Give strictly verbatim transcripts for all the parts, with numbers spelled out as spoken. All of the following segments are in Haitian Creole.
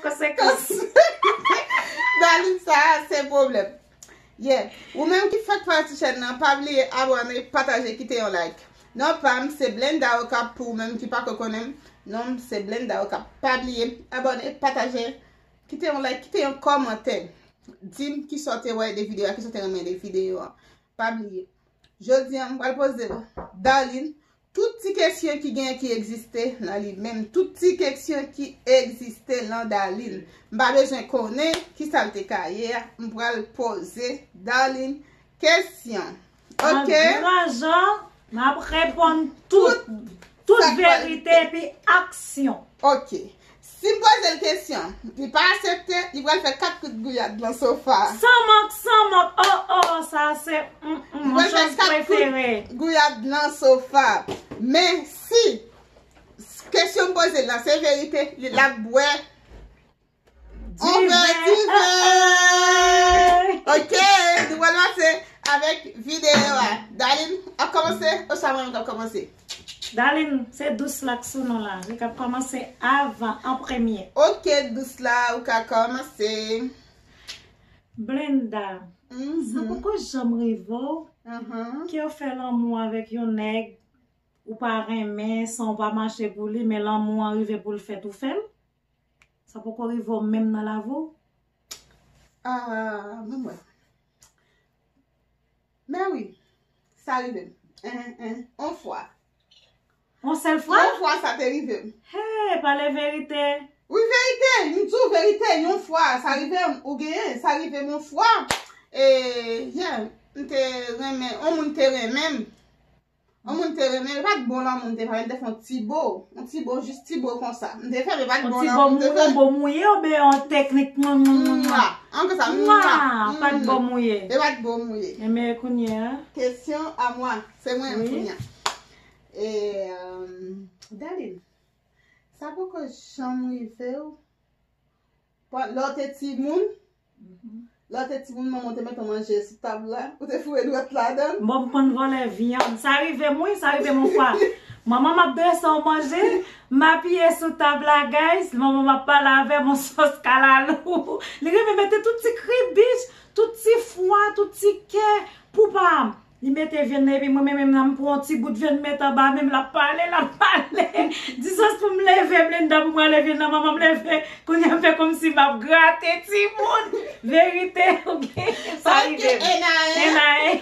Konsekans. Darline, sa a se pwoblèm. Yeah. Ou menm ki fèk pati chèn nan, pa bliye abòne, pataje, kite yon like. Non pa m se Blenda Okap, pou ou menm ki pako konnen m. Non m se Blenda Okap. Pa bliye abòne, pataje, kite yon like, kite yon kòmantè. Di m kisa w te wè de videyo a, kisa w te renmen de videyo a. Pa bliye. Jodi a, m pral poze w, Darline, tout ti kesyon ki genyen ki egziste nan li menm. Tout ti kesyon ki egziste nan Darline. M pa bezwen konnen kisa l te ka ye a. M pral poze Darline kesyon. Ok? An gran jan, m ap reponn tout, tout verite epi aksyon. Ok. Si m poze l kesyon, li pa aksepte, li pral fè kat kout gouyad nan sofa. San mank, san mank. Oh, oh, sa se, mm, mm, mon chans prefere. Li pral fè kat kout gouyad nan sofa. Men si kesyon m poze l la se verite, li l ap bwè on vè diven. Ok, nou pral pase avèk videyo a. Darline ap kòmanse, oswa mwen menm k ap kòmanse? Darline, se Dous la k sou non la. Li k ap kòmanse avan, an premye. Ok, Dous la, ou ka kòmanse. Blenda, sa poko janm rive w ke w fè lanmou avèk yon nèg ou pa renmen, san w pa mache pou li, men lanmou an rive pou l fèt, ou fè l? Sa poko rive w menm nan lavi w? Ah, ban m wè. Men wi, sa rive m. En, en, on fwa. On sèl fwa? On fwa sa te rive m. Hey, pale verite. Wi, verite, m di w verite, yon fwa, sa rive m, ou genyen, sa rive m on fwa. E, yeah, m te renmen, on moun te renmen m. On moun te renmen, e pa t bon lanmou m te fè, m te fè on ti bo, on ti bo, jis ti bo konsa. M te fè, e pa t bon lanmou m te fè. On ti bo mou-, on bo mouye oubyen on teknik mwa, mwa, mwa, mwa? An konsa, mwa, mwa, pa t bo mouye. E pa t bo mouye. Enben kounye a? Kesyon a mwa, se mwen menm kounye a. E, euh, Darline, sa poko janm rive w? Lè w te timoun, lè w te timoun, manman w te mete w manje sou tab la, ou te foure dwèt ladan l. Bon, m konn vòlè vyann. Sa rive m, wi, sa rive m yon fwa. Manman m ap drese yon manje, m apiye sou tab la, guys. Manman m ap pale avè m, yon sòs kalalou. Li renmen mete tout ti kribich, tout ti fwa, tout ti kè pou pa m. Li mete vyann nan, epi mwen menm, menm nan, m pran yon ti bout vyann, m met anba men m, l ap pale, l ap pale. Jis pou m leve, Blenda, pou m rale vyann nan, manman m leve. Kounye a m fè kòmsi m ap grate timoun. Verite, oubyen sa rive m. Enayen. Enayen.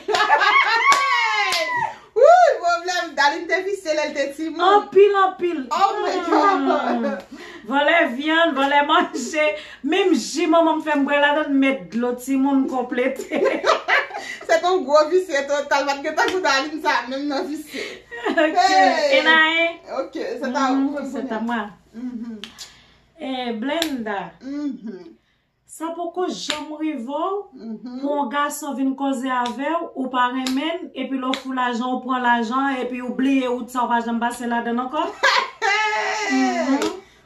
Wouy, pwoblèm. Darline te visye lè l te timoun. Anpil, anpil. Oh my God. Vòlè vyann, vòlè manje. Menm ji manman m fè m bwè ladan l, met dlo timoun konplete. Se te yon gwo visye total, pa t gen tankou Darline sa, menm nan visye. Ok. Hey. Enayen. Ok, se ta ou, se ta mwen. Mhm. E Blenda. Mhm. Sa poko janm rive w pou yon gason vin koze avè w, ou pa renmen l, epi lè w fou lajan, ou pran lajan, epi ou bliye wout sa, ou pa janm pase ladan l ankò?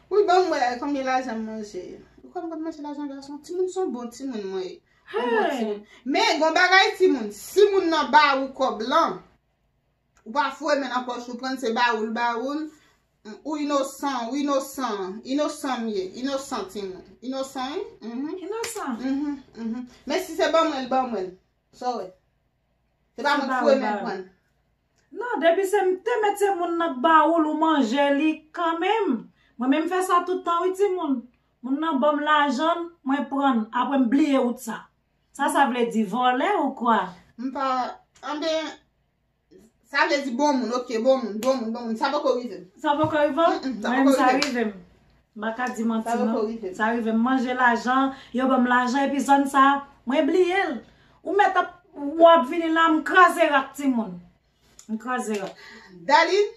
Wi, ban m wè konbyen lajan m manje. Ou kwè m konn manje lajan gason? Timoun se yon bon timoun mwen ye. Yon bon timoun. Men, gon bagay timoun, si moun nan ba ou kòb lan, ou pa foure men nan pòch ou, pran l, se ba ou l ba ou l. Ou inosan, ou inosan. Inosan m ye, inosan timoun. Inosan, wi. Mhm. Inosan. Mhm, mhm. Men si se ban mwen l, ban mwen l. Sa w wè? Se pa mwen ki foure men pran l. Non, depi se m te mèt se moun nan k ba ou l, ou manje li kanmenm. Mwen menm m fè sa tout tan wi timoun. Moun nan ban m lajan l, mwen pran l, apre m bliye wout sa. Sa sa vle di, vòlè ou kwa? M pa, anben, sa vle di bon moun, ok, bon moun, bon moun, bon moun. Sa poko rive m. Sa poko rive w? Mm, mm, sa poko rive m. Mwen menm sa rive m. M pa ka di manti non. Sa poko rive m. Sa rive m, manje lajan, yo ban m lajan, epi zòn sa, mwen bliye l. Ou mèt ap, w ap vini la, m kraze rak timoun. M kraze rak. Darline,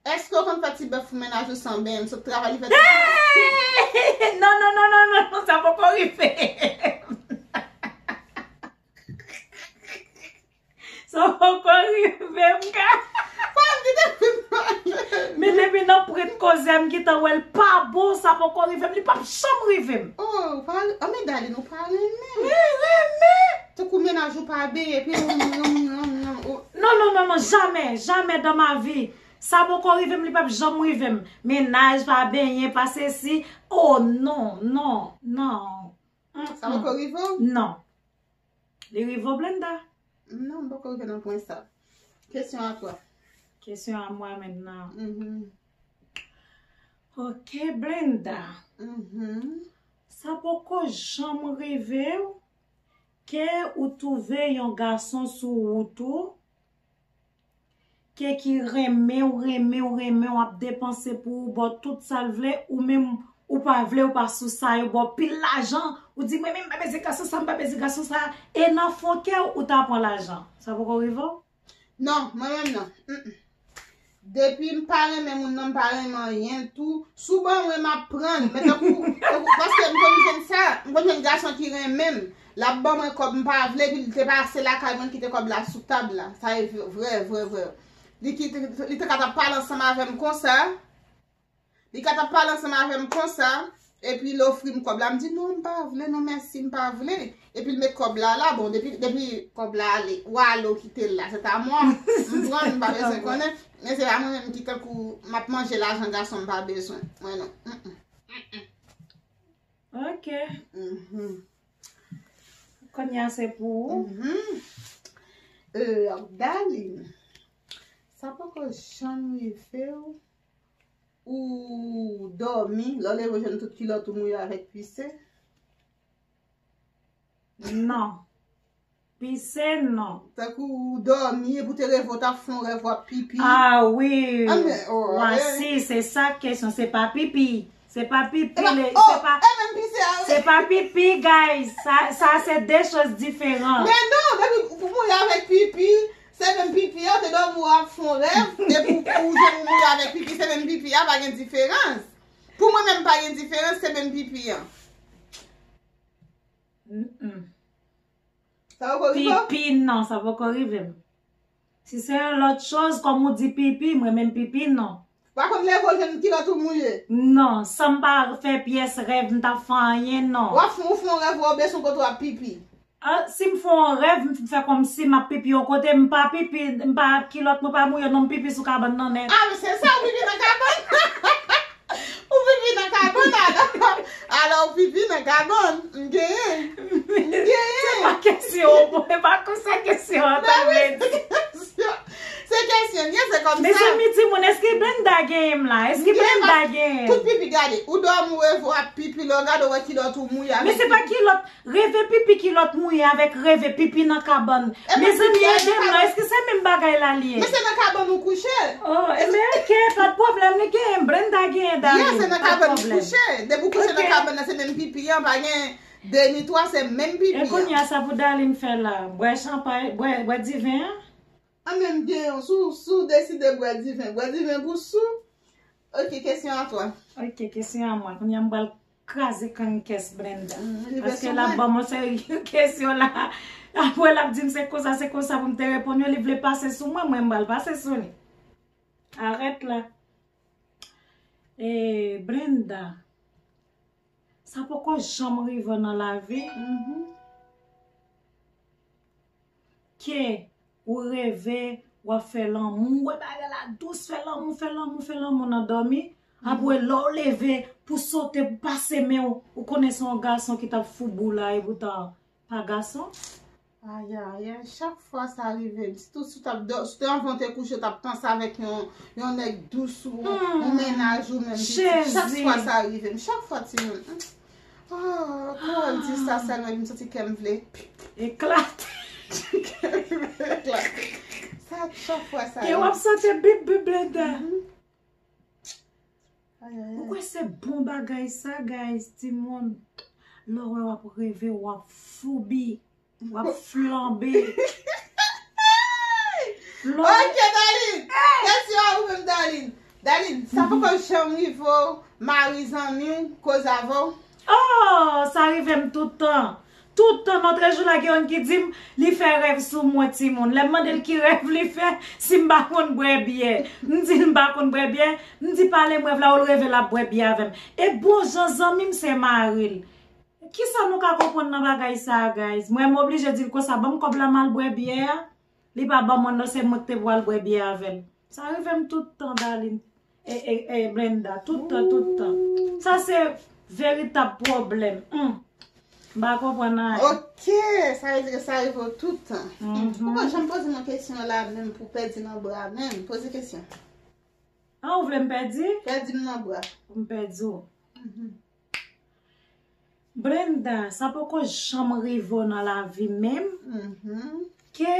èske w konn fè ti bèf pou mennaj ou san benyen? M sot travay, li fè ti bèf. Hey! Non, non, non, non, non, non, sa poko rive. Sa poko rive m ka. Fò m kite fin pale. Men depi nan prent koze a, m gentan wè l pa bon, sa poko rive m, li p ap janm rive m. Oh, pa, anben Darline, ou pa renmen. Men renmen. Tankou mennaj ou pa benyen, epi ou, ou, ou, ou, ou. Non, non, non, non, jamais, jamais dans ma vie. Sa poko rive m, li p ap janm rive m. Mennaj, pa benyen, pa sesi. Oh, non, non, non. Sa poko rive w? Non. Li rive w, Brenda? Non, m poko rive nan pwen sa. Kesyon a twa. Kesyon a mwen mentnan. Mhm. Ok, Brenda. Mhm. Sa poko janm rive w ke ou twouve yon gason sou wout ou ke ki renmen w, renmen w, renmen w, ap depanse pou ou, ba w tout sa l vle, ou menm ou pa vle, ou pa sou sa, yo ba w pil lajan, ou di mwen menm m pa bezwen gason sa, m pa bezwen gason sa, e nan fon kè w, ou ta pran lajan. Sa poko rive w? Non, mwen menm non. Mm-mm. Depi m pa renmen moun nan, m pa renmen anyen tou. Si w ban mwen, m ap pran l. Men tankou, tankou, paske m konn jwenn sa, m konn jwenn gason ki renmen m. L ap ban mwen kòb m pa vle, epi l te pase lakay mwen, l kite kòb la sou tab la. Sa e vre, vre, vre. Li kite, li te ka t ap pale ansanm avè m konsa. Li ka t ap pale ansanm avè m konsa, epi l ofri m kòb la. M di, "Non, m pa vle, non, mèsi, m pa vle." Epi l met kòb la la, bon, depi, depi kòb la ale, w ale, w kite l la, se ta mwa, m pran l, m pa bezwen konnen. Men se pa mwen menm ki tankou m ap manje lajan gason m pa bezwen. Mwen non. Mm-mm. Ok. Mhm. Kounye a se pou ou. Mhm. Euh, Darline, sa poko janm rive w, ou dòmi, lè w leve w jwenn tout kilòt ou mouye avèk pise? Non. Pise, non. Tankou ou dòmi, epi w te reve w t ap fè yon rèv w ap pipi. Ah wi. Ah, men, oh, Wasi, eh. Se sa kesyon, se pa pipi. Se pa pipi, Eh ben, le- oh, se pa, eh, men pipi a, wi. Se pa pipi, guys. Sa, sa se de choz diferan. Men non, depi pou mouye avèk pipi, se menm pipi an, te dòmi w ap fè yon rèv, epi ou, ou jwenn ou mouye avèk pipi, se menm pipi a, pa gen diferans. Pou mwen menm, pa gen diferans, se menm pipi an. Mm-mm. Sa poko rive w? Pipi, non, sa poko rive m. Si se yon lòt choz, kòm ou di pipi, mwen menm pipi, non. Pa konn leve w jwenn kilòt ou mouye. Non, san m pa fè pyès rèv, m t ap fè anyen, non. W ap fè, ou fè yon rèv, w ap bese yon kote w ap pipi. Ah, si m fè yon rèv, m fè kòmsi m ap pipi yon kote, m pa pipi, m pa kilòt, mwen pa mouye, non, m pipi sou kabann nan nèt. Ah, men se sa, ou pipi nan kabann. Ou pipi nan kabann, alò. Alò, ou pipi nan kabann. M genyen. M genyen. Se pa kesyon, bon, e pa konsa kesyon an ta vle di. Se kesyon, se kesyon, ye, se kòmsa. Mezanmi, timoun, èske Brenda genyen m la? Èske Brenda genyen? Tout pipi, gade, ou dòmi, ou reve w ap pipi, lè w gade, w wè kilòt ou mouye avèk pipi. Men se pa kilòt, reve pipi kilòt mouye avèk reve pipi nan kabann. Mezanmi, ede m non, èske se menm bagay la li ye? Men se nan kabann ou kouche. Oh, men ok, pa de pwoblèm, li genyen, Brenda genyen, Darline. Yeah, se nan kabann ou kouche. Depi ou kouche nan kabann nan, se menm pipi an, pa gen de ni twa, se menm pipi an. E kounye a sa pou Darline fè la? Bwè chanpay, bwè, bwè diven an? An menm gen, si w, si w deside bwè diven, bwè diven pou sou. Ok, kesyon a twa. Ok, kesyon a mwen. Kounye a m pral kraze kannkès Brenda. Paske l ap ban m yon seri kesyon la. Apre l ap di m se konsa, se konsa pou m te reponn yo. Li vle pase sou mwen, mwen m pral pase sou li. Arèt la. E Brenda, sa poko janm rive w nan lavi ke ou reve, w ap fè lanmou, ou wè bagay la dous, fè lanmou, fè lanmou, fè lanmou nan dòmi. Apre lè w leve pou sote, pou pase men w, ou konnen se yon gason ki t ap fout bou la, epoutan pa gason. Ayayay, chak fwa sa rive m. Sitou si w t ap dò-, si w te anvan w te kouche, w t ap panse avèk yon, yon nèg dous ou yon mennaj ou menm pitit. Chak fwa sa rive m. Chak fwa timoun. Oh, kòman di sa sèlman, epi m santi kè m vle eklate. Eklate. Sa chak fwa sa. E w ap sote bip bip Brenda. Ou kwè se bon bagay sa, guys, timoun? Lè w wè w ap reve, w ap foubi, w ap flanbe. Ok, Darline. Kesyon a ou menm, Darline. Darline, sa poko janm rive w, mari zanmi w koze avè w? Oh, sa rive m tout tan. Tout tan, lòtrejou la, gen youn ki di m, li fè rèv sou mwen, timoun. Lè m mande l ki rèv li fè, si m pa konn bwè byè. M di l m pa konn bwè byè, m di pale m rèv la, ou l reve l ap bwè byè avè m. E bon jan zanmi m se mari l. Kisa nou ka konprann nan bagay sa a, guys? Mwen m oblije di l konsa, ban m kòb la m al bwè byè a. Li pa ban mwen non, se mwen ki te pral bwè byè avè l. Sa rive m tout tan, Darline. E, e, e, Brenda, tout tan, tout tan. Sa se veritab pwoblèm. Hmm. M pa konprann anyen. Ok, sa vle di ke sa rive w tout tan. Ou pa janm poze m yon kesyon la menm pou pèdi nan bra menm. Poze kesyon. Ah, ou vle m pèdi? Pèdi m nan bra. M pèdi w. Brenda, sa poko janm rive w nan lavi menm ke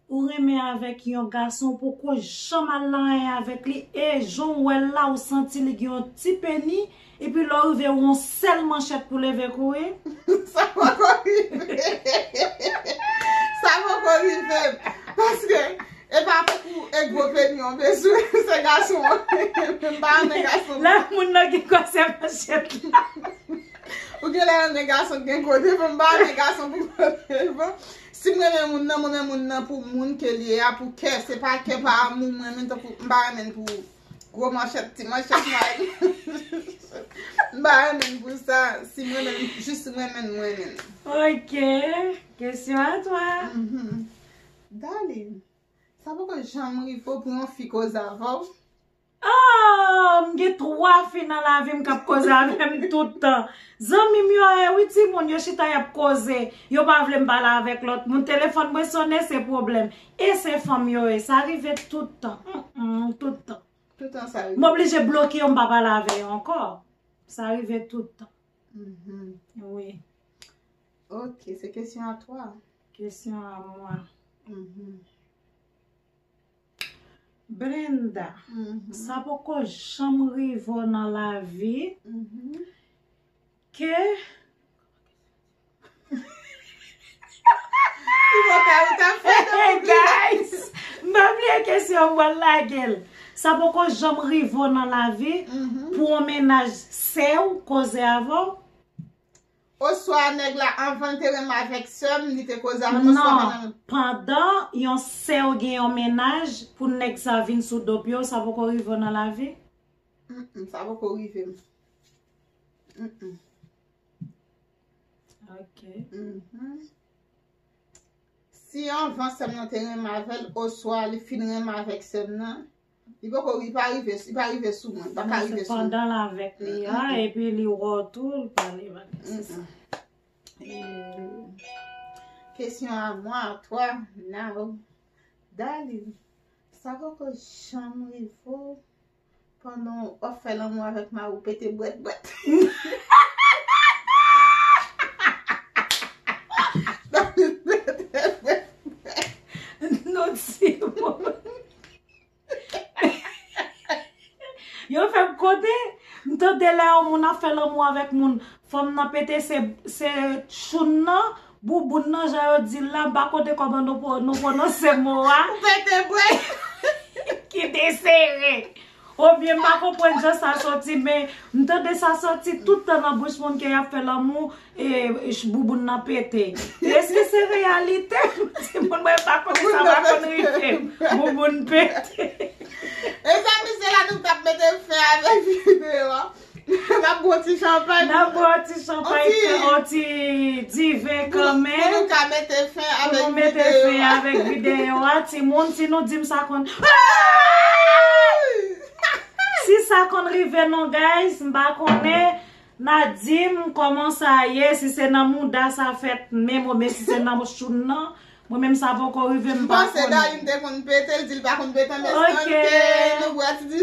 ou renmen avèk yon gason, ou poko janm al nan anyen avèk li, e jan w wè l la, ou santi li gen yon ti peni, epi lè w rive, ou yon sèl manchèt pou leve kouri? Sa poko rive. Sa poko rive. Paske e pa pou e gwo peni yon bezwen, se gason an. M pa renmen gason. La, moun nan gen kò se manchèt la. Ou gen lè renmen gason gen gwo devan, m pa renmen gason pou gwo devan. Si m renmen moun nan, m renmen moun nan pou moun ke l ye a, pou kè. Se pa kè pa amou m renmen, tankou m pa renmen pou gwo manchèt, ti manchèt, m pa renmen. M pa renmen pou sa. Si m renmen, jis m renmen, m renmen. Ok. Question à toi. Darline, sa poko janm rive w pou yon fi koze avè w? Oh, m gen twa fi nan lavi m k ap koze avè m tout tan. Zanmi m yo ye, wi, timoun, yo chita y ap koze. Yo pa vle m pale avèk lòt moun. Telefòn mwen sonnen, se pwoblèm. E se fanm yo ye. Sa rive tout tan. Mm, mm, tout tan. Tout tan sa rive. M oblije bloke yo, m pa pale avè yo ankò. Sa rive tout tan. Wi. Ok, se kesyon a twa. Kesyon a mwen. Brenda, sa poko janm rive w nan lavi ke Ou pa ka, ou ta fè nan Hey guys! M pa bliye kesyon an, m pral lage l. Sa poko janm rive w nan lavi pou yon mennaj sè w koze avè w? Oswa nèg la anvan l te renmen avèk sè m, li te koze avè m oswa pandan. Non, pandan yon sè w gen yon mennaj, pou nèg sa vin sou do pye w, sa poko rive w nan lavi? Mm, mm, sa poko rive m. Mm, mm. Ok. Si anvan sè m nan te renmen avè l, oswa li fin renmen avèk sè m nan, li poko, li pa rive, li pa rive sou mwen, li pa ka rive sou mwen. Pandan l avèk li a, epi li wè w tou, li pale bagay, se sa. Kesyon a mwen, a twa, now. Darline, sa poko janm rive w pandan w ap fè lanmou avèk mari w pete bwèt bwèt? Non, timoun. Yo fè m kote, m tande lè yon moun ap fè lanmou avèk moun, fanm nan pete se, se tchoun nan, bouboun nan, jan yo di l la, m pa kote kòman nou, nou pwononse mo a. Pete bwèt. Ki te sere. Oubyen m pa konprann jan sa soti, men m tande sa soti tout tan nan bouch moun ke y ap fè lanmou, e, bouboun nan pete. Èske se reyalite? Timoun, mwen pa konnen, sa pa konn rive m. Bouboun pete. Mezanmi, se la nou t ap mete fen avèk videyo a. N ap bwè ti chanpay. N ap bwè ti chanpay, yon ti diven kanmenm. Pou nou ka mete fen avèk videyo a. Pou nou mete fen avèk videyo a, timoun, si nou di m sa konn. Si sa konn rive nou, guys, m pa konnen. N a di m kòman sa ye, si se nan mouda sa fèt menm oubyen si se nan tchoun nan. Mwen menm sa poko rive m pa konnen. M panse Darline te konn pete, l di l pa konn pete, men ok, nou bwè ti di.